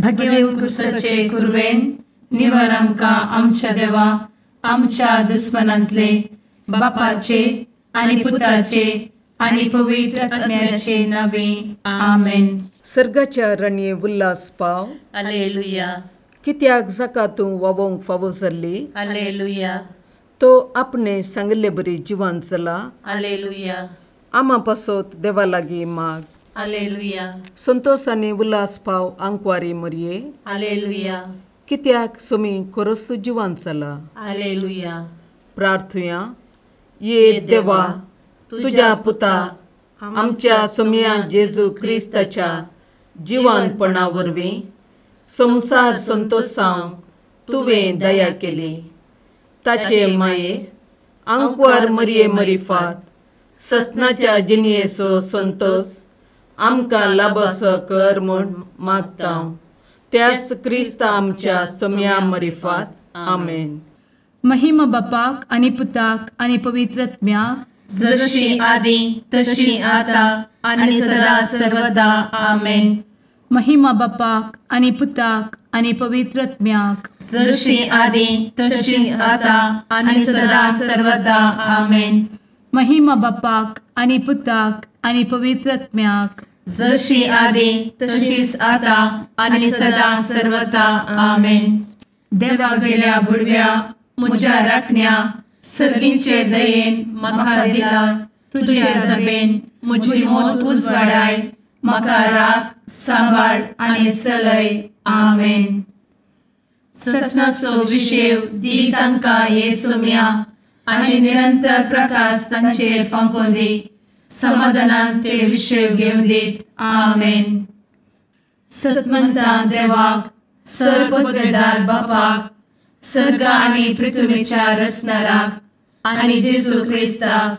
भगेवन क्रिस्ताचे कुरवेन निवार आमकां आमच्या देवा आमच्या दुस्मनांतले बापाचे आनी पुताचे आनी पवित्र आत्म्याचे नावे आमेन. सर्गाच्या रणये उल्हास पाव. हालेलुया. कित्याक जाका तूं वावोंक फावो जाल्ली. हालेलुया. तो आपणे सांगिल्ले बरी जिवान जाला. हालेलुया. आमा पासत देवा लागीं माग. हालेलुया. संतोष आनी उल्हास पाव आंकवारी मरये. हालेलुया. कित्याक सोमी खरोच जिवान जाला. हालेलुया. प्रार्थुया. ये देवा तुज्या पुता आमच्या सोमया जेजू क्रिस्ताच्या जिवानपणा वरवीं संवसार संतोषांक तुवें दया केली. ताचे माये आंकवार मरये मरिफात ससनाच्या जिणयेचो संतोष आमकां लाभसो कर म्हूण मागता त्याच क्रिस्ता आमच्या सोमया मरिफात. आमेन. महिमा बापाक आनी पुताक आनी पवित्र आत्म्याक, जशी आदी तशी आता आनी सदा सर्वदा. आमेन. महिमा बापाक आनी पुताक आनी पवित्र आत्म्याक, जशी आदी तशी आता आनी सदा सर्वदा. आमेन. महिमा बापाक आनी पुताक आनी पवित्र आत्म्याक, जशी आदी तशीच आता आनी सदा सर्वदा. आमेन. देवा गेल्या बुडव्या म्हज्या राखण्या सर्गींचे दयेन म्हाका दिला तुजे दबेन म्हजी मोत उजवाडाय म्हाका राख सांबाळ आनी सलय. आमेन. ससनाचो विशेव दी तांकां हे सोम्या आनी निरंतर प्रकाश तांचेर फांकोवन दी. समाधानान ते विशेव घेवन दीत. आमेन. सतमंता देवाक सर पदवेदार बापाक सर्ग आनी पृथ्वीच्या रचणाराक आनी जेजू क्रिस्ताक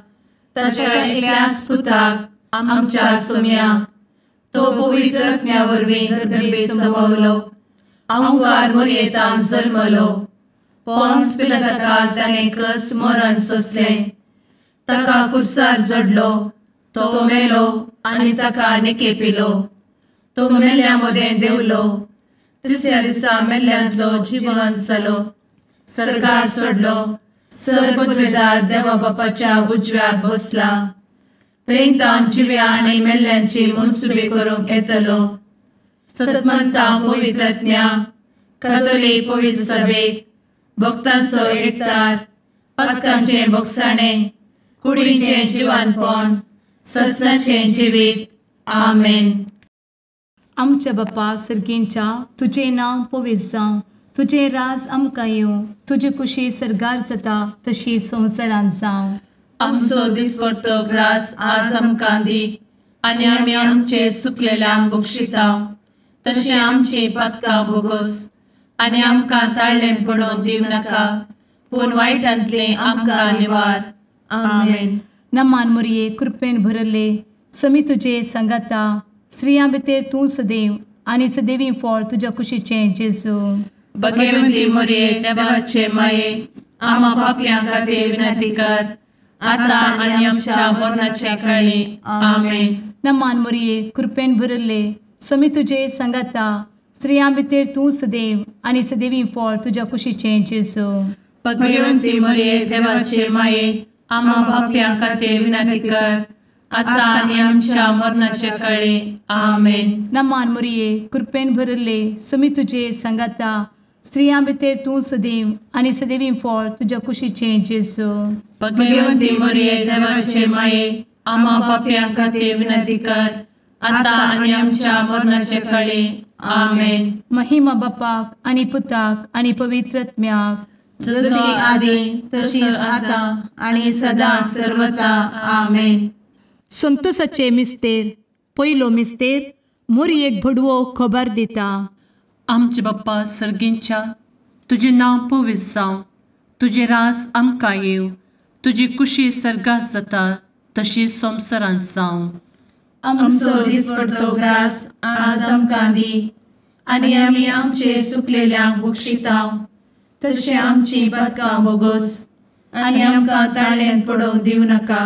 ताच्या एकल्याच पुताक आमच्या सोम्याक तो पवित्र आत्म्या वरवीं गर्भे संभवलो आंकार मोरयेतान जल्मलो पोन्स पिलाताकाल ताणें कस मरण सोंसलें ताका कुर्सार जडलो तो मेलो आनी ताका निकेपिलो तो मेल्ल्या मदें देंवलो तिसऱ्या दिसा मेल्ल्यांतलो जिवन जालो सर्गार सोडलो सर पदवेदार देवा बापाच्या उजव्याक बसला थंय तावन जिव्या आनी मेल्ल्यांची मनसुबी करूंक येतलो. सतमंता पवित्र आत्म्या कातोलीक पवित्र सभेक भक्तांचो एकतार पातकांचें भोगसाणें कुडीचें जिवानपण ससनाचें जिवीत. आमेन. आमच्या बापा सर्गींच्या तुजें नांव पवित्र जावं, तुजें राज आमकां येवं, तुजी कुशी सर्गार जाता तशी संवसारांत जावं. आमचो दिसपडतो ग्रास आज आमकां दी आनी आमी आमचे सुकलेल्यांक बक्षिता तशें आमची पातकां भोगोस आनी आमकां ताळ्ळें पडोवन दिवं नाका पूण वायटांतलें आमकां निवार. आमेन. नमान मोरये कृपेन भरले समी तुजे सांगाता स्त्रियां भितर तूं सदैव आनी सदैवी फळ तुज्या कुशीचें जेजू. भगवंती मोरये देवाचे माये आमा पापयां खातीर विनंती कर आता आनी आमच्या मरणाच्या काळी. आमेन. नमान मोरये कृपेन भरले समी तुजे सांगाता स्त्रियां भितर तूं सदैव आनी सदैवी फळ तुज्या कुशीचें जेजू. भगवंती मोरये देवाचे माये आमा पापयां खातीर विनंती कर आता आनी आमच्या मरणाच्या काळी. आमेन. नमान मोरये कृपेन भरले समी तुजे सांगाता स्त्रियां भितर तूं सदैव आनी सदैवी फळ तुज्या कुशीचें जेजू. भगवंती मोरये देवाचे माये आमा पापयां खातीर विनंती कर आता आनी आमच्या मरणाच्या काळी. आमेन. महिमा बापाक आनी पुताक आनी पवित्र आत्म्याक, जशी आदी तशीच आता आनी सदा सर्वता. आमेन. संतोषाचे मिस्तेर पयलो मिस्तेर मोरयेक भडवो खबर दिता. आमचे बाप्पा सर्गींच्या तुजें नांव पवित्र जावं, तुजें राज आमकां येवं, तुजी कुशी सर्गात जाता तशी संवसारांत जावं. आमचो दिसपडतो ग्रास आज आमकां दी आनी आमी आमचे सुकलेल्यांक बक्षिता तशें आमची पातकां भोगोस आनी आमकां ताळ्ळेंत पडोवंक दिवं नाका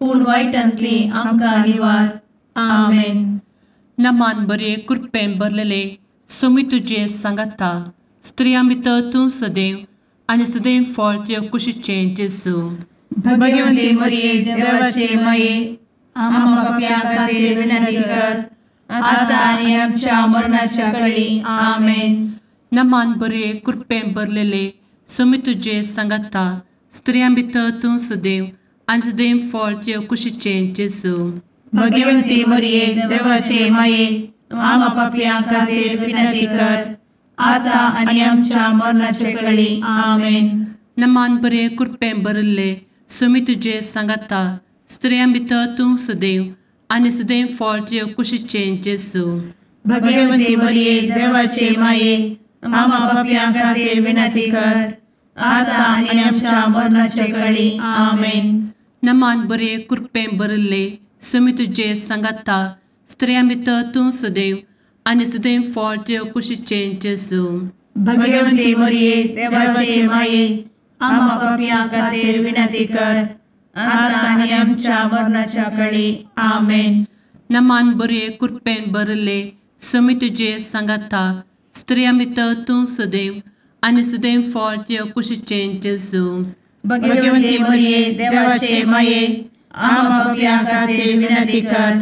पूण वायटांतली आमकां निवार. आमेन. नमान बरे कृपेन भरलेले सोमी तुजे सांगाता, स्त्रियां भितर तूं सदैव आनी सदैव फळ तुज्या कुशीचें जेजू। भगवती मरिये देवाचे माये, आम्हा पाप्यां खातीर विनंती कर, आतां आनी आमच्या मरणाच्या कळी। आमेन। नमान बरे कृपेन भरलेले, सोमी तुजे सांगाता, स्त्रियां भितर तूं सदैव आनी सदैव फळ तुज्या कुशीचें जेजू। भगवती मरिये देवाचे माये, आम्हा पाप्यां खातीर विनंती कर, आतां आनी आमच्या मरणाच्या कळी। आमेन। नमान बरे कृपेन भरलेले, सोमी तुजे सांगाता, स्त्रियां भितर तूं सदैव आनी सदैव फळ तुज्या कुशीचें जेजू। भगवती मरिये देवाचे माये, आम्हा पाप्यां खातीर विनंती कर, आतां आनी आमच्या मरणाच्या कळी। आमेन। नमान बरे कृपेन भरलेले, सोमी तुजे सांगाता, स्त्रियां भितर तूं सदैव आनी सदैव फळ तुज्या कुशीचें जेजू। भगवती मरिये देवाचे माये, आम्हा पाप्यां खातीर विनंती कर, आतां आनी आमच्या मरणाच्या कळी। आमेन। नमान बरे कृपेन भरलेले, सोमी तुजे सांगाता, स्त्रियां भितर तूं सदैव आनी सदैव फळ तुज्या कुशीचें जेजू। भगवती मरिये देवाचे माये, आम्हा पाप्यां खातीर विनंती कर,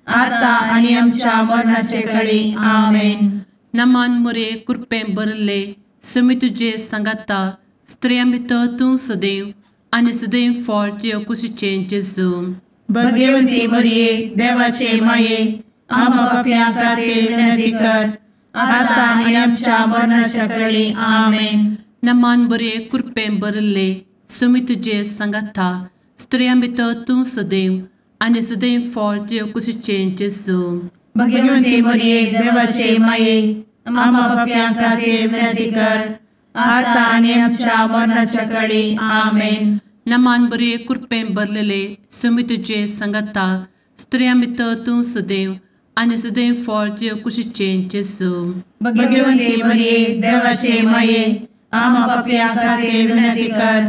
आतां आनी आमच्या मरणाचे कळी। आमेन। नमान मरिये कृपेन भरलेले, सोमी तुजे सांगाता, स्त्रियां भितर तूं सदैव आनी सदैव फळ तुज्या कुशीचें जेजू। भगवती मरिये देवाचे माये, आम्हा पाप्यां खातीर विनंती कर, आतां आनी आमच्या मरणाच्या कळी। आमेन। नमान बरे कृपेन भरलेले, सोमी तुजे सांगाता, स्त्रियां भितर तूं सदैव आनी सदैव फळ तुज्या कुशीचें जेजू। भगवती मरिये देवाचे माये, आम्हा पाप्यां खातीर विनंती कर, आतां आनी आमच्या मरणाच्या कळी। आमेन। नमान बरे कृपेन भरलेले, सोमी तुजे सांगाता, स्त्रियां भितर तूं सदैव आनी सदैव फळ तुज्या कुशीचें जेजू। भगवती मरिये देवाचे माये, आम्हा पाप्यां खातीर विनंती कर,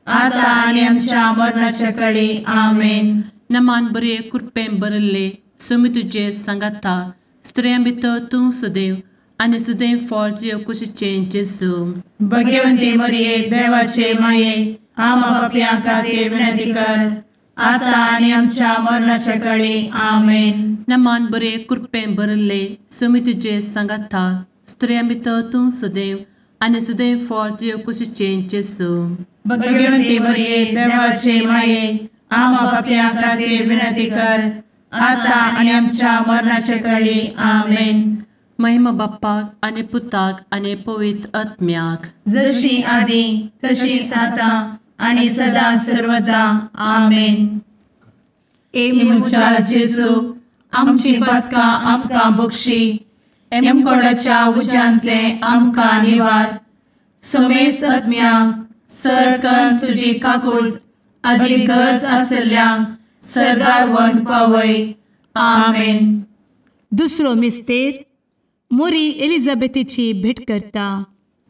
आतां आनी आमच्या मरणाच्या कळी। आमेन। नमान बरे कृपेन भरलेले, सोमी तुजे सांगाता, स्त्रियां भितर तूं सदैव आनी सदैव फळ तुज्या कुशीचें जेजू। भगवती मरिये देवाचे माये, आम्हा पाप्यां खातीर विनंती कर, आतां आनी आमच्या मरणाच्या कळी। आमेन। नमान बरे कृपेन भरलेले, सोमी तुजे सांगाता, स्त्रियां भितर तूं सदैव आनी सदैव फळ तुज्या कुशीचें जेजू। भगवती मरिये देवाचे माये, आम्हा पाप्यां खातीर विनंती कर, आतां आनी आमच्या मरणाच्या कळी। आमेन। महिमा बाप्पाक आनी पुताक आनी पवित्र आत्म्याक, जशी आदी तशीच आतां आनी सदा सर्वदा। आमेन। ए म्हज्या जेजू, आमची पातकां आमकां बक्षी, एमकोडाच्या उज्यांतले आमकां निवार, समेस्त आत्म्यांक सरकन तुजी काकूट आदी गरज आशिल्ल्यांक सर्गार व्हरून पावय। आमेन। दुसरो मिस्तेर मोरी एलिझाबेथीची भेट करता।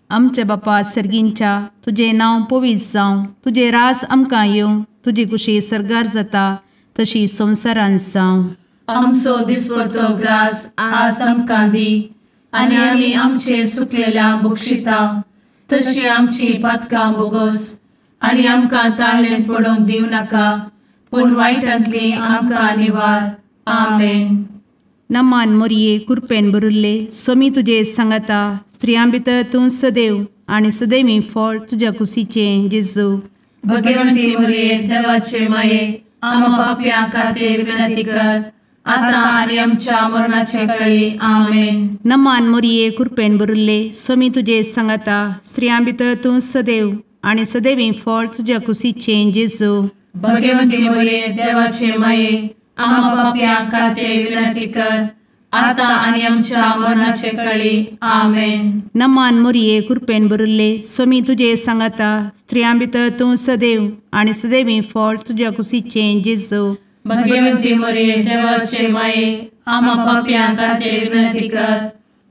आमच्या बापा सर्गींच्या, तुजें नांव पवित्र जावं, तुजें रास आमकां येवं, तुजी कुशी सर्गार जाता तशी संवसारांत जावं। आमचो दिसपडतो ग्रास आज आमकां दी, आनी आमी आमचे सुकलेल्या बक्षिता तशी आमची पातकां बोगोस, आनी आमकां ताळेन पडोवंक दिवं नाका, पूण वायटांतली आमकां निवार। आमेन। नमान मोरये कृपेन भरिल्ले, सोमी तुजे सांगाता, स्त्रियां भितर तूं सदैव आनी सदैवी फळ तुज्या कुशीचें जेजू। भगवंती मोरये देवाचे माये, आम्हा पाप्यां खातीर विनंती कर, आतां आनी आमच्या मरणाचे कळी। आमेन। नमान मोरये कृपेन भरिल्ले, सोमी तुजे सांगाता, स्त्रियां भितर तूं सदैव आनी सदैवी फळ तुज्या कुशीचें जेजू। भगवंती मोरये देवाचे माये, आम्हा पाप्यां खातीर विनंती कर, आतां आनी आमच्या मरणाचे कळी। आमेन। नमान मोरये कृपेन भरिल्ले, सोमी तुजे सांगाता, स्त्रियां भितर तूं सदैव आनी सदैवी फळ तुज्या कुशीचें जेजू। भगवंती मोरये देवाचे माये, आम्हा पाप्यां खातीर विनंती कर,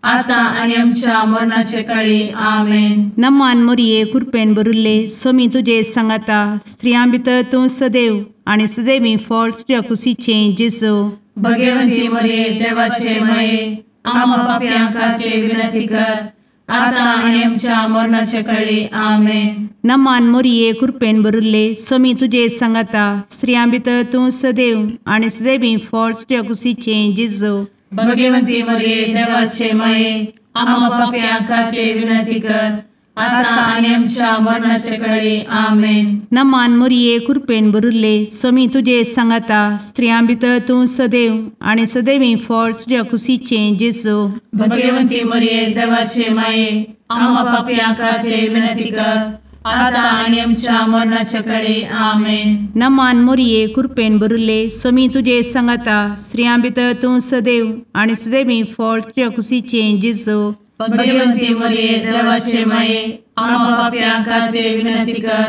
आतां आनी आमच्या मरणाचे कळी। आमेन। नमान मोरये कृपेन भरिल्ले, सोमी तुजे सांगाता, स्त्रियां भितर तूं सदैव आनी सदैवी फळ तुज्या कुशीचें जेजू। भगवंती मोरये देवाचे माये, आमा पापयां खातीर विनंती कर आतां आनी आमच्या मरणाचे कळी. आमेन. नमान मोरये कृपेन भरिल्ले स्वामी तुजे सांगाता, स्त्रियां भितर तूं सदैव आनी सदैवी फळ तुज्या कुशीचें जेजू. भगवंती मरिये देवाचे माये आमा पापयां खातीर विनंती कर आतां आनी आमच्या मरणाचे कळी. आमेन. नमान मोरये कृपेन भरिल्ले स्वामी तुजे सांगाता, स्त्रियां भितर तूं सदैव आनी सदैवी फळ तुज्या कुशीचें जेजू. भगवंती मरिये देवाचे माये आमा पापयां खातीर विनंती कर आतां आनी आमच्या मरणाचे कळी. आमेन. नमान मोरये कृपेन भरिल्ले स्वामी तुजे सांगाता, स्त्रियां भितर तूं सदैव आनी सदैवी फळ तुज्या कुशीचें जेजू. भगवंती मरिये देवाचे माये आमा पापयां खातीर विनंती कर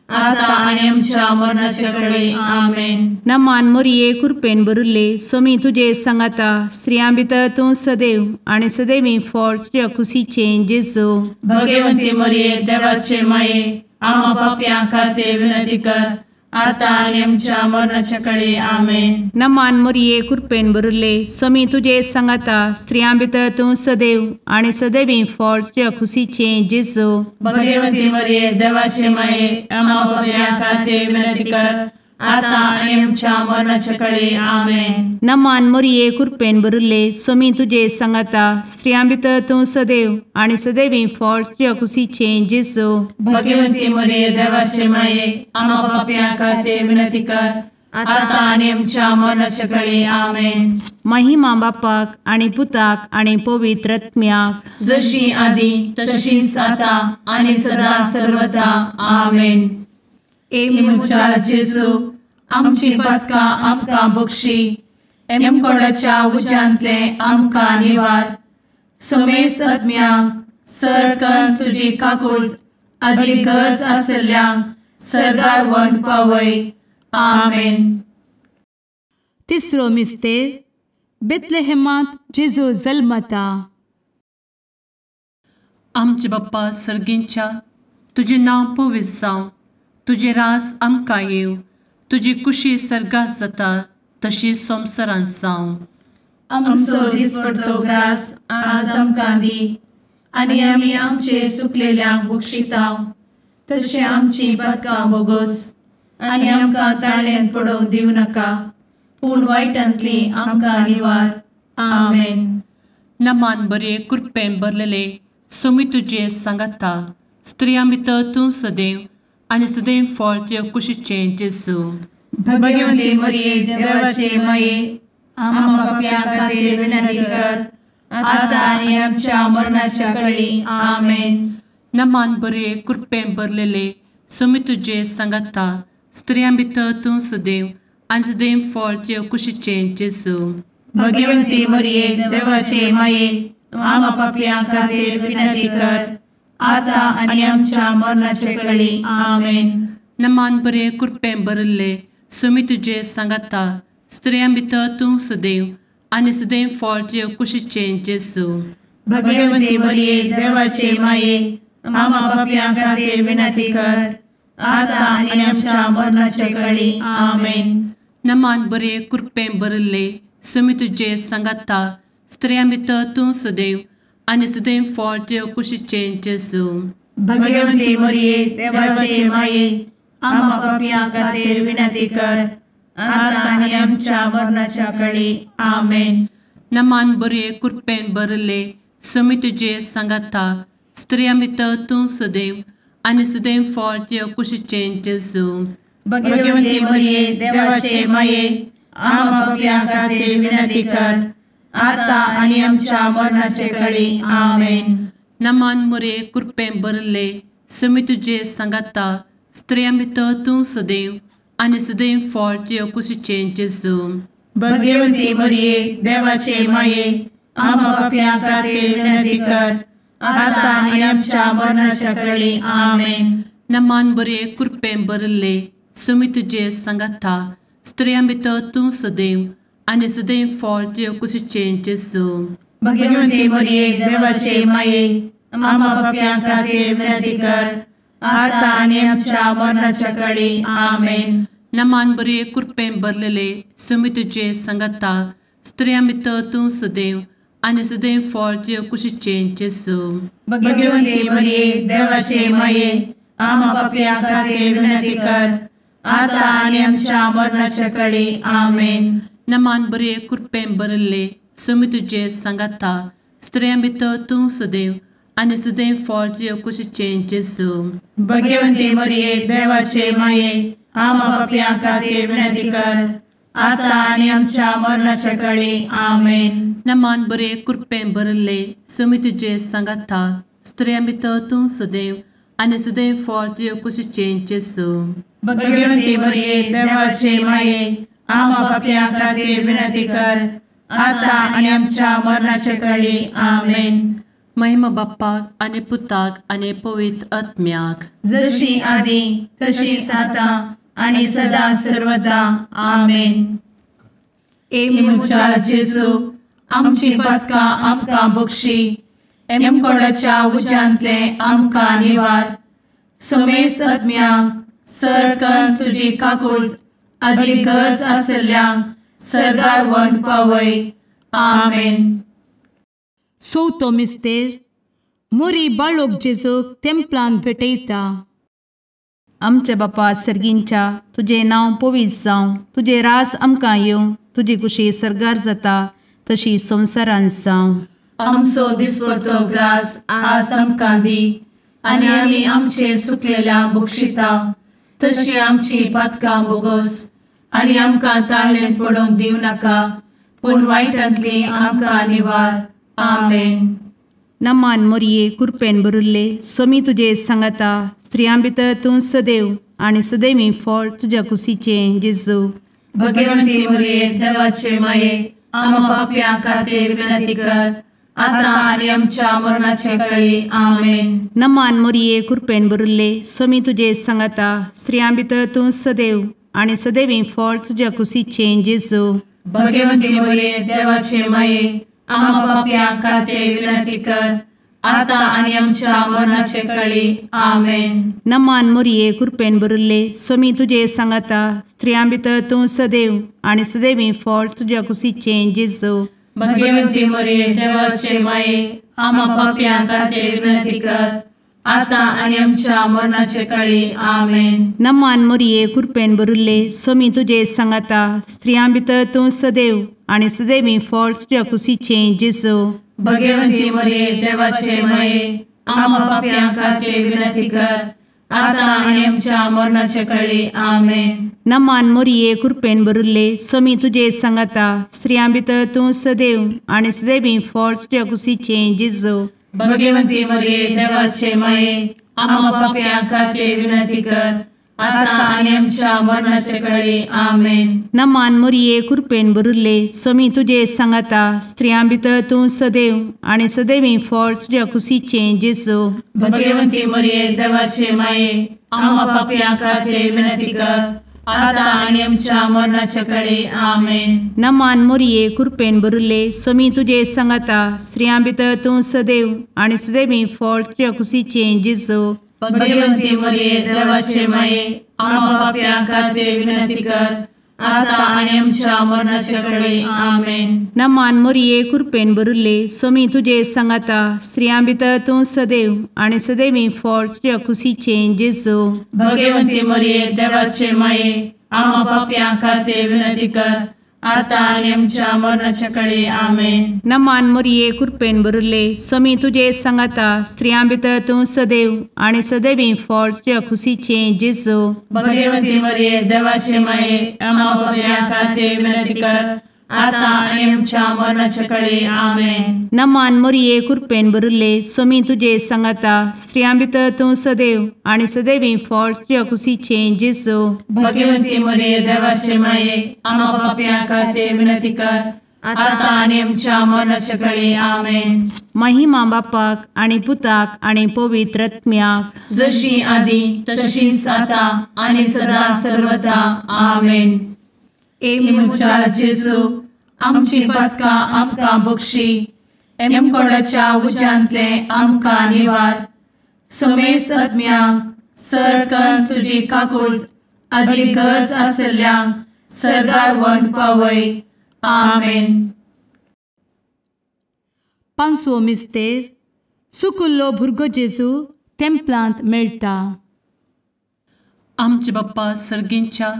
आतां आनी आमच्या मरणाचे कळी. आमेन. नमान मोरये कृपेन भरिल्ले स्वामी तुजे सांगाता, स्त्रियां भितर तूं सदैव आनी सदैवी फळ तुज्या कुशीचें जेजू. भगवंती मरिये देवाचे माये आमा पापयां खातीर विनंती कर आतां आनी आमच्या मरणाचे कळी. आमेन. नमान मोरये कृपेन भरिल्ले स्वामी तुजे सांगाता, स्त्रियां भितर तूं सदैव आनी सदैवी फळ तुज्या कुशीचें जेजू. भगवंती मरिये देवाचे माये आमा पापयां खातीर विनंती कर आतां आनी आमच्या मरणाचे कळी. आमेन. नमान मोरये कृपेन भरिल्ले स्वामी तुजे सांगाता, स्त्रियां भितर तूं सदैव आनी सदैवी फळ तुज्या कुशीचें जेजू. भगवंती मरिये देवाचे माये आमा पापयां खातीर विनंती कर आतां आनी आमच्या मरणाचे कळी. आमेन. महिमा बापाक आनी पुताक आनी पवित्र आत्म्याक, जशी आदी तशीच आतां आनी सदा सर्वदा. आमेन. ए म्हज्या जेजू आमची पातकां आमकां बक्षी, एमकोडाच्या उज्यांतले आमकां निवार, समेस्त आत्म्यांक सरकन तुजी काकूट आदी गरज आसल्ल्यांक सर्गार व्हरून पावय. आमेन. तिसरो मिस्तेर बेथलेहेमांत जेजू जल्मता. आमचे बाप्पा सर्गींच्या, तुजें नांव पवित्र जावं, तुजें राज आमकां येवं, तुजी कुशी सर्गात जाता तशी संवसारांत जावं. आमचो दिसपडतो ग्रास आज आमकां दी आनी आमी आमचे सुकलेल्यांक बक्षिता तशें आमची पातकां बोगोस आनी आमकां ताळ्यान पडोवंक दिवं नाका, पूण वायटांतली आमकां निवार. आमेन. नमान बरे कृपेन भरलेले स्वामी तुजे सांगाता, स्त्रियां भितर तूं सदैव आनी सदैव फळ तुज्या कुशीचें जेजू. भगवंती मरिये देवाचे माये आमा पापयां खातीर विनंती कर आतां आनी आमच्या मरणाच्या कळी. आमेन. नमान बरे कृपेन भरलेले स्वामी तुजे सांगाता, स्त्रियां भितर तूं सदैव आनी सदैव फळ तुज्या कुशीचें जेजू. भगवंती मरिये देवाचे माये आमा पापयां खातीर विनंती कर आतां आनी आमच्या मरणाचे कळी. आमेन. नमान बरे कृपेन भरिल्ले स्वामी तुजे सांगाता, स्त्रियां भितर तूं सदैव आनी सदैव फळ तुज्या कुशीचें जेजू. भगवंती मरिये देवाचे माये आमा पापयां खातीर विनंती कर आतां आनी आमच्या मरणाचे कळी. आमेन. नमान बरे कृपेन भरिल्ले स्वामी तुजे सांगाता, स्त्रियां भितर तूं सदैव आनी सदैव फळ तुज्या कुशीचें जेजू. भगवंती मरिये देवाचे माये आमा पापयां खातीर विनंती कर आतां आनी आमच्या मरणाच्या कळी. आमेन. नमान बरे कृपेन भरिल्ले स्वामी तुजे सांगाता, स्त्रियां भितर तूं सदैव आनी सदैव फळ तुज्या कुशीचें जेजू. भगवंती मरिये देवाचे माये आमा पापयां खातीर विनंती कर आतां आनी आमच्या मरणाचे कळी. आमेन. नमान मोरे कृपेन भरिल्ले स्वामी तुजे सांगाता, स्त्रियां भितर तूं सदैव आनी सदैव फळ तुज्या कुशीचें जेजू. भगवंती मरिये देवाचे माये आमा पापयां खातीर विनंती कर आतां आनी आमच्या मरणाच्या कळी. आमेन. नमान बरे कृपेन भरिल्ले स्वामी तुजे सांगाता, स्त्रियां भितर तूं सदैव आनी सदैव फळ तुज्या कुशीचें जेजू. भगवंती मरिये देवाचे माये आमा पापयां खातीर विनंती कर आतां आनी आमच्या मरणाच्या कळी. आमेन. नमान बरे कृपेन भरलेले स्वामी तुजे सांगाता, स्त्रियां भितर तूं सदैव आनी सदैव फळ तुजे कुशीचें जेजू. भगवंती मरिये देवाचे माये, आमा पापयां खातीर विनंती कर, आतां आनी आमच्या मरणाच्या कळी. आमेन. नमान बरे कृपेन भरिल्ले, स्वामी तुजे सांगाता, स्त्रियां भितर तूं सदैव आनी सदैव फळ तुजे कुशीचें जेजू. भगवंती मरिये देवाचे माये, आमा पापयां खातीर विनंती कर, आतां आनी आमच्या मरणाच्या कळी. आमेन. नमान बरे कृपेन भरिल्ले, स्वामी तुजे सांगाता, स्त्रियां भितर तूं सदैव आनी सदैव फळ तुजे कुशीचें जेजू. भगवंती मरिये देवाचे माये, आमा पापयां खातीर विनंती कर, आतां आनी आमच्या मरणाच्या कळी. आमेन. महिमा बाप्पाक आनी पुताक आनी पवित्र आत्म्याक, जशी आदी तशीच आतां आनी सदा सर्वदा. आमेन. ए म्हज्या जेजू, आमची पातकां आमकां बक्षी, एमकोडाच्या उज्यांतले आमकां निवार, समेस्त आत्म्यांक सरकन तुजी काकूट आदी गरज आसल्ल्यांक सर्गार व्हरून पावय. आमेन. चवथो मिस्तेर. मोरी बाळोक जेजूक तेंपलान भेटयता. आमच्या बापा सर्गींच्या, तुजें नांव पवित्र जावं, तुजें राज आमकां येवं, तुजी कुशी सर्गार जाता तशी संवसारांत जावं. आमचो दिसपडतो ग्रास आज आमकां दी, आनी आमी आमचे सुकलेल्या बक्षिता तशी आमची पातकां बोगोस, आनी आमकां ताळेन पडोवंक दिवं नाका, पूण वायटांतली आमकां निवार. आमेन. नमान मोरये कुरपेन भरिल्ले, स्वामी तुजे सांगाता, स्त्रियां भितर तूं सदैव आनी सदैवी फळ तुज्या कुशीचें जेजू. भगवंती मरिये देवाचे माये, आमा पापयां खातीर विनंती कर, आतां आनी आमच्या मरणाचे कळी. आमेन. नमान मोरये कुरपेन भरिल्ले, स्वामी तुजे सांगाता, स्त्रियां भितर तूं सदैव आनी सदैवी फळ तुज्या कुशीचें जेजू. भगवंती मरिये देवाचे माये, आमा पापयां खातीर विनंती कर, आतां आनी आमच्या मरणाचे कळी. आमेन. नमान मोरये कुरपेन भरिल्ले, स्वामी तुजे सांगाता, स्त्रियां भितर तूं सदैव आनी सदैवी फळ तुज्या कुशीचें जेजू. भगवंती मरिये देवाचे माये, आमा पापयां खातीर विनंती कर, आतां आनी आमच्या मरणाचे कळी. आमेन. नमान मोरये कुरपेन भरिल्ले, स्वामी तुजे सांगाता, स्त्रियां भितर तूं सदैव आनी सदैवी फळ तुज्या कुशीचें जेजू. भगवंती मरिये देवाचे माये, आमा पापयां खातीर विनंती कर, आतां आनी आमच्या मरणाचे कळी. आमेन. नमान मोरये कुरपेन भरिल्ले, स्वामी तुजे सांगाता, स्त्रियां भितर तूं सदैव आनी सदैवी फळ तुज्या कुशीचें जेजू. भगवंती मरिये देवाचे माये, आमा पापयां खातीर विनंती कर, आतां आनी आमच्या मरणाचे कळी. आमेन. नमान मोरये कुरपेन भरिल्ले, स्वामी तुजे सांगाता, स्त्रियां भितर तूं सदैव आनी सदैवी फळ तुज्या कुशीचें जेजू. भगवंती मरिये देवाचे माये, आमा पापयां खातीर विनंती कर, आतां आनी आमच्या मरणाचे कळी. आमेन. नमान मोरये कुरपेन भरिल्ले, स्वामी तुजे सांगाता, स्त्रियां भितर तूं सदैव आनी सदैवी फळ तुज्या कुशीचें जेजू. भगवंती मरिये देवाचे माये, आमा पापयां खातीर विनंती कर, आतां आनी आमच्या मरणाचे कळी. आमेन. नमान मोरये कुरपेन भरिल्ले, स्वामी तुजे सांगाता, स्त्रियां भितर तूं सदैव आनी सदैवी फळ तुज्या कुशीचें जेजू. भगवंती मरिये देवाचे माये, आमा पापयां खातीर विनंती कर, आतां आनी आमच्या मरणाचे कळी. आमेन. नमान मोरये कुरपेन भरिल्ले, स्वामी तुजे सांगाता, स्त्रियां भितर तूं सदैव आनी सदैवी फळ तुज्या कुशीचें जेजू. भगवंती मरिये देवाचे माये, आमा पापयां खातीर विनंती कर, आतां आनी आमच्या मरणाचे कळी. आमेन. नमान मोरये कुरपेन भरिल्ले, स्वामी तुजे सांगाता, स्त्रियां भितर तूं सदैव आनी सदैवी फळ तुज्या कुशीचें जेजू. भगवंती मरिये देवाचे माये, आमा पापयां खातीर विनंती कर, आतां आनी आमच्या मरणाचे कळी. आमेन. महिमा बापाक आनी पुताक आनी पवित्र आत्म्याक, जशी आदी तशीच आतां आनी सदा सर्वदा. आमेन. ए म्हज्या जेजू, आमची पातकां आमकां बक्षी, एमकोडाच्या उज्यांतले आमकां निवार, समेस्त आत्म्यांक सरकन तुजी काकूट आदी गरज आसल्ल्यांक सर्गार व्हरून पावय. आमेन. पांचवो मिस्तेर सुकुल्लो भुरगो जेजू तेंपलांत मेळटा. आमचे बाप्पा सर्गींच्या,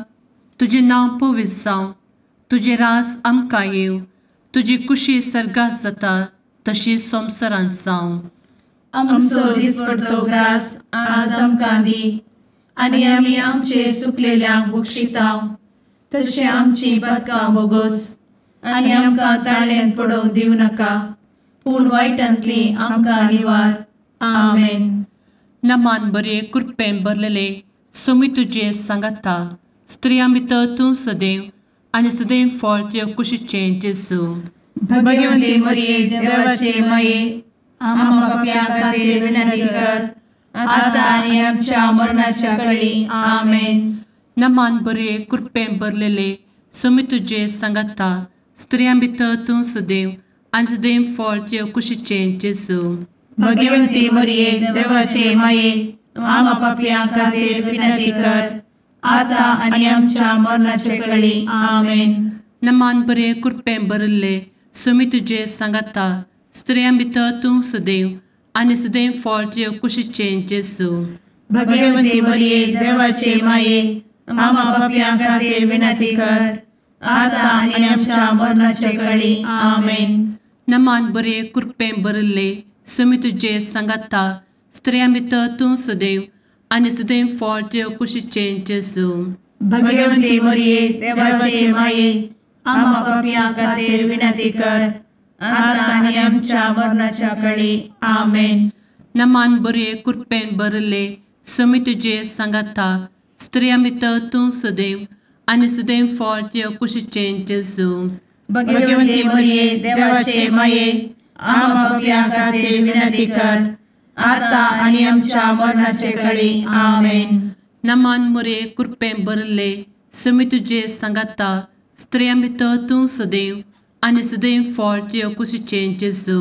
तुजें नांव पवित्र जावं, तुजें राज आमकां येवं, तुजी कुशी सर्गात जाता तशी संवसारांत जावं. आमचो दिसपडतो ग्रास आज आमकां दी आनी आमी आमचे सुकलेल्यांक बक्षिता तशें आमची पातकां बोगोस आनी आमकां ताळ्यांत पडोवंक दिवं नाका, पूण वायटांतली आमकां निवार. आमेन. नमान बरे कृपेन भरलेले सोमी तुजे सांगाता, स्त्रियां भितर तूं सदैव आनी सदैव फळ तुजे कुशीचें जेजू. भगवंती मरिये देवाचे माये, आम्हा पाप्यां खातीर विनंती कर आतां आनी आमच्या मरणाच्या कळी. आमेन. नमान बरे कृपेन भरलेले सोमी तुजे सांगाता, स्त्रियां भितर तूं सदैव आनी सदैव फळ तुजे कुशीचें जेजू. भगवंती मरिये देवाचे माये, आम्हा पाप्यां खातीर विनंती कर आतां आनी आमच्या मरणाच्या कळी. आमेन. नमान बरे कृपेन भरिल्ले सोमी तुजे सांगाता, स्त्रियां भितर तूं सदैव आनी सदैव फळ तुजे कुशीचें जेजू. भगवंती मरिये देवाचे माये, आम्हा पाप्यां खातीर विनंती कर आतां आनी आमच्या मरणाच्या कळी. आमेन. नमान बरे कृपेन भरिल्ले सोमी तुजे सांगाता, स्त्रियां भितर तूं सदैव आनी सदैव फळ तुजे कुशीचें जेजू. भगवंती मरिये देवाचे माये, आम्हा पाप्यां खातीर विनंती कर आतां आनी आमच्या मरणाच्या कळी. आमेन. नमान बरे कृपेन भरिल्ले सोमी तुजे सांगाता, स्त्रियां भितर तूं सदैव आनी सदैव फळ तुजे कुशीचें जेजू. भगवंती मरिये देवाचे माये, आम्हा पाप्यां खातीर विनंती कर आतां आनी आमच्या मरणाचे कळी. आमेन. नमान मरिये कृपेन भरिल्ले सोमी तुजे सांगाता, स्त्रियां भितर तूं सदैव आनी सदैव फळ तुजे कुशीचें जेजू.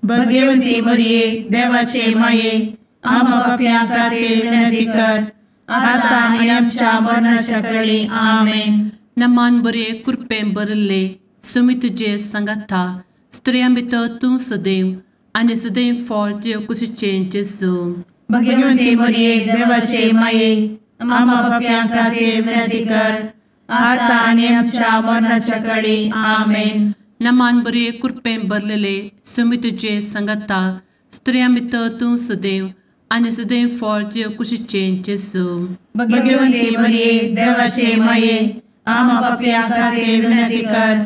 भगवंती मरिये देवाचे माये, आम्हा पाप्यां खातीर विनंती कर आतां आनी आमच्या मरणाच्या कळी. आमेन. नमान बरे कृपेन भरिल्ले सोमी तुजे सांगाता, स्त्रियां भितर तूं सदैव आनी सदैव फळ तुजे कुशीचें जेजू. भगवंती मरिये देवाचे माये, आम्हा पाप्यां खातीर विनंती कर आतां आनी आमच्या मरणाच्या कळी. आमेन. नमान बरे कृपेन भरलेले सोमी तुजे सांगाता, स्त्रियां भितर तूं सदैव आनी सदैव फळ तुजे कुशीचें जेजू. भगवंती मरिये देवाचे माये, आम्हा पाप्यां खातीर विनंती कर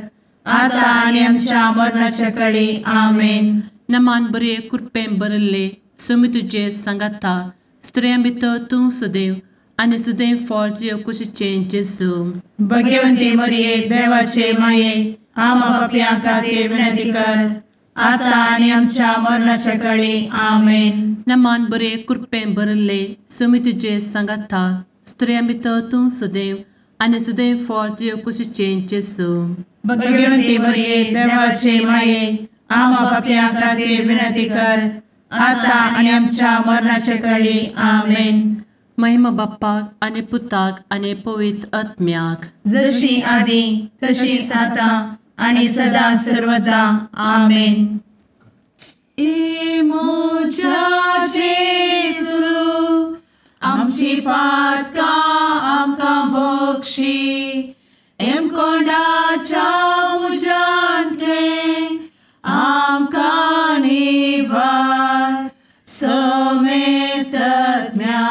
आतां आनी आमच्या मरणाच्या कळी. आमेन. नमान बरे कृपेन भरिल्ले सोमी तुजे सांगाता, स्त्रियां भितर तूं सदैव आनी सदैव फळ तुजे कुशीचें जेजू. भगवंती मरिये देवाचे माये, आम्हा पाप्यां खातीर विनंती कर आतां आनी आमच्या मरणाच्या कळी. आमेन. नमान बरे कृपेन भरिल्ले सोमी तुजे सांगाता, स्त्रियां भितर तूं सदैव आनी सदैव फळ तुजे कुशीचें जेजू. भगवंती मरिये देवाचे माये, आम्हा पाप्यां खातीर विनंती कर आतां आनी आमच्या मरणाच्या कळी. आमेन. महिमा बाप्पाक आनी पुताक आनी पवित्र आत्म्याक, जशी आदी तशीच आतां आनी सदा सर्वदा. आमेन. ए म्हज्या जेजू, आमची पातकां आमकां बक्षी, एमकोंडाच्या उज्यांतलें आमकां निवार, समेस्तज्ञा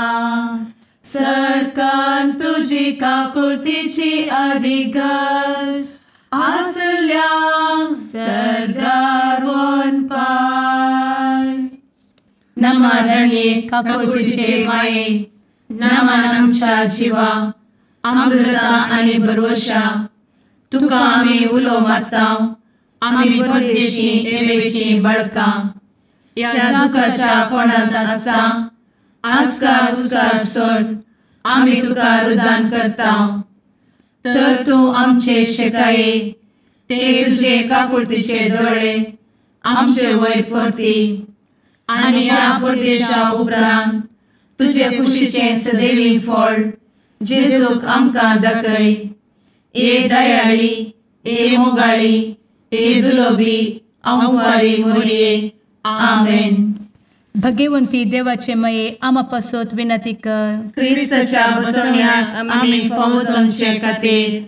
सरकान तुजी काकुळतीची अधिगस आसल्यांक सर्गार वनपाय. नमरणे काकुळतीचे माये, नमन आमच्या जिवा, अमृता आनी भरवशा, तुका आमी उलो मारता, आमी परदेशी एवेची बळकां, ह्या दुखाच्या कोणांत आसता आस्कार उस्कार सोड आमी तुका रुदान करता, तर तूं आमचे शेकाये ते तुजे काकुळतीचे दोळे आमचे वयर परती आनी ह्या परदेशा उपरांत तुजे कुशीचें सदैवी फळ जेजूक आमकां दाखय. ए दयाळी, ए मोगाळी, ए दुलोबी आंवकारी मोरये. आमेन. भगवंती देवाचे माये आमा पासत विनंती कर. क्रिस्ताच्या बसवण्याक आमी फावो जावचे खातीर.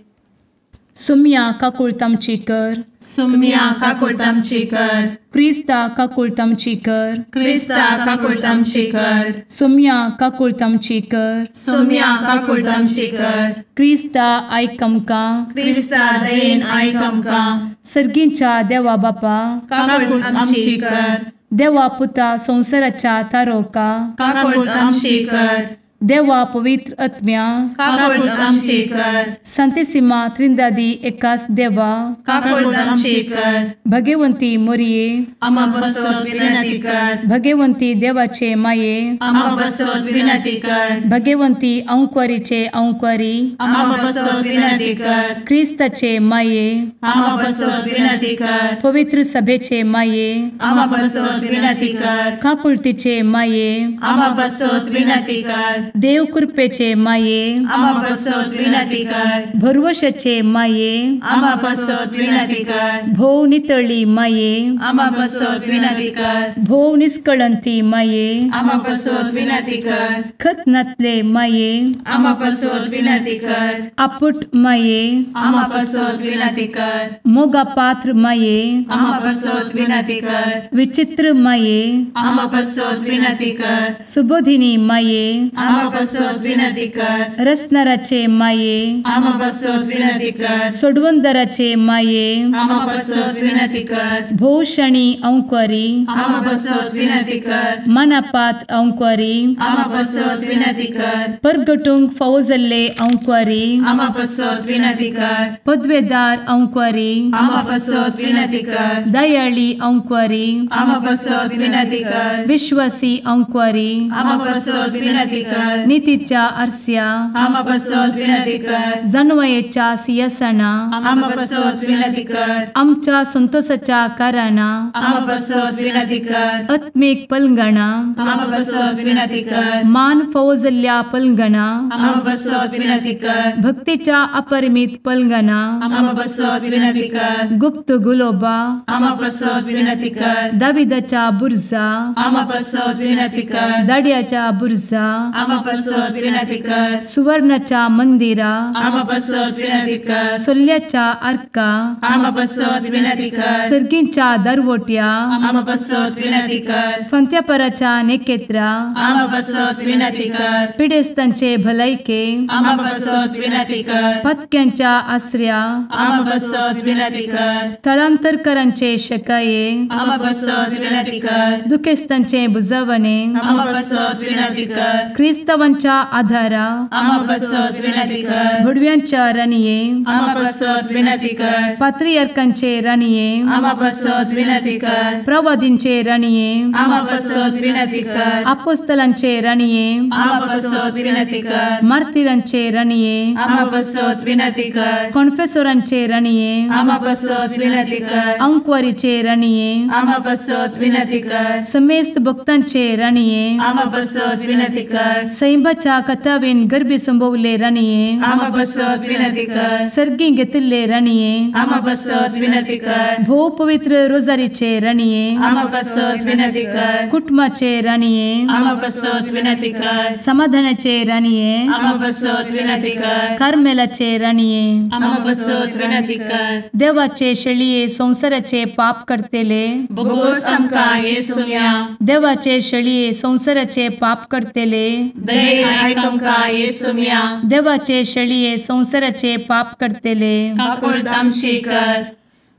सुम्या काकुळट आमची कर. सुम्या काकुळट आमची कर. क्रिस्ता काकुळट आमची कर. क्रिस्ता काकुळट आमची कर. सुम्या काकुळट आमची कर. सुम्या काकुळट आमची कर. क्रिस्ता आयक आमकां. क्रिस्ता दयेन आयक आमकां. सर्गींच्या देवा बापा काकुळट आमची कर. देवा पुता संवसाराच्या तारोका काकुळट आमची कर. देवा पवित्र आत्म्या काकुळट आमची कर. संतेसिमा त्रिंदादी एकास देवा काकुळट आमची कर. भगवंती मोरये आमा पासत विनंती कर. भगवंती देवाचे माये आमा पासत विनंती कर. भगवंती अंकुरीचे अंकुरी आमा पासत विनंती कर. क्रिस्ताचे माये आमा पासत विनंती कर. पवित्र सभेचे माये आमा पासत विनंती कर. काकुळतीचे माये आमा पासत विनंती कर. देव कृपेचे माये आमा पासत विनंती कर. भरवशाचे माये आमा पासत विनंती कर. भोव नितळी माये आमा पासत विनंती कर. भोव निष्कळंती माये आमा पासत विनंती कर. खत नातले माये आमा पासत विनंती कर. आपुट माये आमा पासत विनंती कर. मोगा पात्र माये आमा पासत विनंती कर. विचित्र माये आमा पासत विनंती कर. सुबोधिनी माये आमा पासत विनंती कर. रसनाराचे माये आमा पासत विनंती कर. सोडवंदराचे माये आमा पासत विनंती कर. भोवशणी अंकुरी आमा पासत विनंती कर. मनापात्र अंकुरी आमा पासत विनंती कर. परगटूंक फावो जाल्ले अंकुरी आमा पासत विनंती कर. पदवेदार अंकुरी आमा पासत विनंती कर. दयाळी अंकुरी आमा पासत विनंती कर. विश्वासी अंकुरी आमा पासत विनंती कर. नितीच्या आरस्या आमा पासत विनंती कर. जानवयेच्या सिंहासना आमा पासत विनंती कर. आमच्या संतोषाच्या कारणा आमा पासत विनंती कर. आत्मीक पलंगणा आमा पासत विनंती कर. मान फावो जाल्ल्या पलंगणा आमा पासत विनंती कर. भक्तीच्या अपरिमित पलंगणा आमा पासत विनंती कर. गुप्त गुलोबा आमा पासत विनंती कर. दाविदाच्या बुर्जा आमा पासत विनंती कर. दाड्याच्या बुर्जा आमा पासत विनंती कर. सुवर्णाच्या मंदिरा आमा पासत विनंती कर. सोल्याच्या आर्का आमा पासत विनंती कर. सर्गींच्या दरवट्या आमा पासत विनंती कर. फंत्यापराच्या नेकेत्रा आमा पासत विनंती कर. पिडेस्तांचे भलायके आमा पासत विनंती कर. पत्क्यांच्या आसऱ्या आमा पासत विनंती कर. थळांतरकरांचे शकाये आमा पासत विनंती कर. दुखेस्तांचे बुजवणे आमा पासत विनंती कर. क्रिस्तावांच्या आधारा आमा पासत विनंती कर. भुडव्यांच्या राणये आमा पासत विनंती कर. पात्रियार्कांचे राणये आमा पासत विनंती कर. प्रवादींचे राणये आमा पासत विनंती कर. आपोस्तलांचे राणये आमा पासत विनंती कर. मार्तिरांचे राणये आमा पासत विनंती कर. कॉन्फेसोरांचे राणये आमा पासत विनंती कर. अंकुवारीचे राणये आमा पासत विनंती कर. समेस्त भक्तांचे राणये आमा पासत विनंती कर. सैंबाच्या कथावेन गर्भी संभवले राणये आमा पासत विनंती कर. सर्गी घेतिल्ले राणये आमा पासत विनंती कर. भोव पवित्र रोजारीचे राणये आमा पासत विनंती कर. कुटुंबाचे राणये आमा पासत विनंती कर. समाधानाचे राणये आमा पासत विनंती कर. कार्मेलाचे राणये आमा पासत विनंती कर. देवाचे शेळये संवसाराचे पाप करतेले बोगोस आमकां येसुम्या देवाचे शेळये संवसाराचे पाप करतेले दयेन आयक आमकां येसुम्या देवाचे शेळये संवसाराचे पाप करतेले काकुळट आमची कर.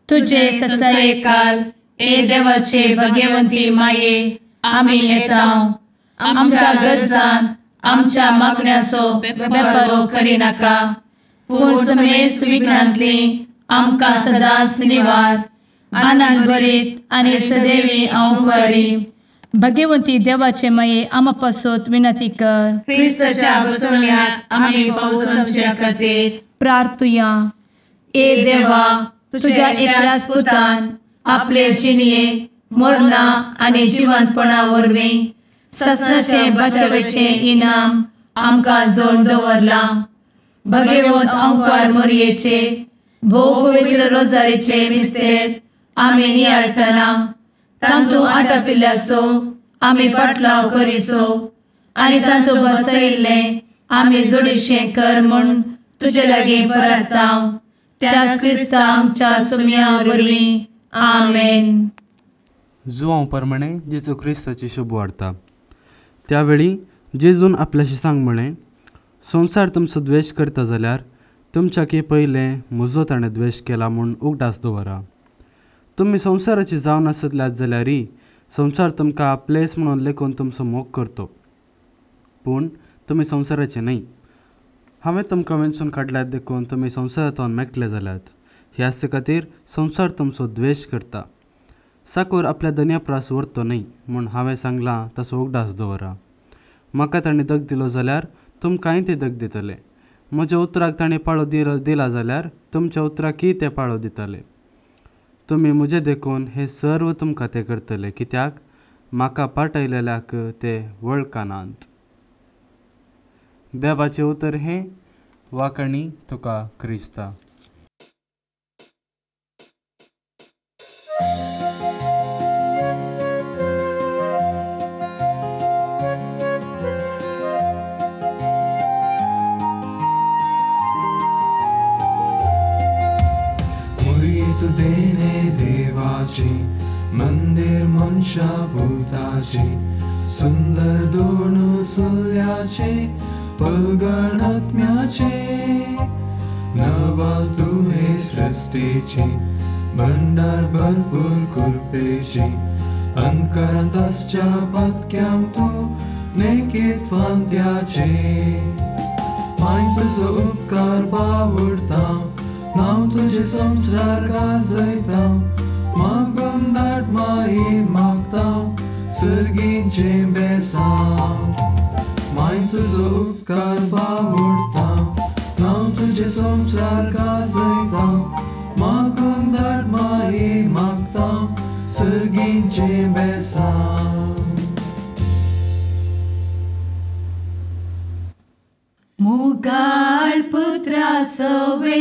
तुझे ससायेकाल ए देवाचे भगवंती माये आमी येता आमच्या गरजान आमच्या मागण्याचो बेपारो करिनाका पूण समेस्त विघ्नांतली आमकां सदांच निवार आनंद भरीत आनी सदैवी अंकुरी. भगवंती देवाचे माये आमा पासत विनंती कर. क्रिस्ताच्या बसवण्याक आमी फावो जावचे खातीर प्रार्थुया. ए देवा तुझ्या एकल्याच पुतान आपले जिणये मरणा आनी जिवंतपणा वरवीं ससनाचें बचावेचें इनाम आमकां जोडून दवरलां. भगवंत अंकार मोरयेचे भोव पवित्र रोजारीचे मिस्तेर आमी नियाळटना तांतू आटापिल्ल्याचो आमी पाटलाव करिसो आनी तांतू बसयिल्लें आमी जोडीशें कर म्हूण तुजे लागीं परता त्याच क्रिस्ता आमच्या सुम्या वरवीं. आमेन. जुवांव प्रमाणे जेजू क्रिस्ताची शुभ वार्ता. त्यावेळी जेजून आपल्याशी सांग म्हळें, संवसार तुमचो द्वेश करता जाल्यार तुमच्याकी पयलें म्हजो ताणें द्वेश केला म्हूण उगडास दवरा. तुमी संवसाराची जावन आसतल्यात जाल्यारय संवसार तुमकां आपलेच म्हणून लेखून तुमचो मोग करतो, पूण तुमी संवसाराचे न्हय. हांवें तुमकां वेंचून काडल्यात देखून तुमी संवसारांतल्यान मेकळे जाल्यात. ह्याच खातीर संवसार तुमचो द्वेश करता. साकोर आपल्या दन्या प्रास व्हरतो न्हय म्हूण हांवें सांगलां ताचो उगडास दवरा. म्हाका ताणें दग दिलो जाल्यार तुमकांय ते दग दितले. म्हज्या उतराक ताणें पाळो दिला जाल्यार तुमच्या उतराकय ते पाळो दितले. तुमी म्हजें देखून हें सर्व तुमकां ते करतले, कित्याक म्हाका पाठयलेल्याक ते वळखनात. देवाचें उतर हें. वाकणी तुका क्रिस्ता. देणे देवाची मंदिर मनशा भूताची सुंदर दोन सुल्याचे पलगण आत्म्याचे नवाल तुहे सृष्टीची भंडार भरपूर कृपेची अंधकारांत आसच्या पातक्यांक तूं नेकीत फांत्याचे. माय तुजो उपकार बावडता नांव तुझे संसार गाजयता मागून दाट माई मागता सर्गीचें बेसांव. माय तुजो उपकार बावडता नांव तुझे संसार गाजयता मागून दाट माई मागता सर्गीचें बेसांव. मुगाळ पुत्रा सवे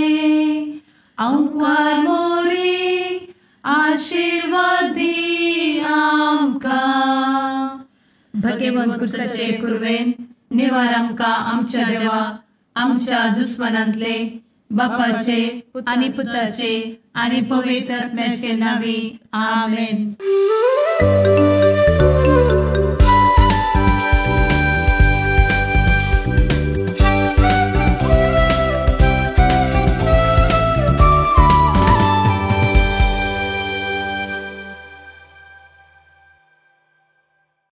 अंकार मोरी आशीर्वादी आमकां. भगवंत कुर्साचे कुर्वेन निवार आमकां आमच्या देवा आमच्या दुस्मनांतले बापाचे आनी पुताचे आनी पवित्र आत्म्याचे नांवी. आमेन.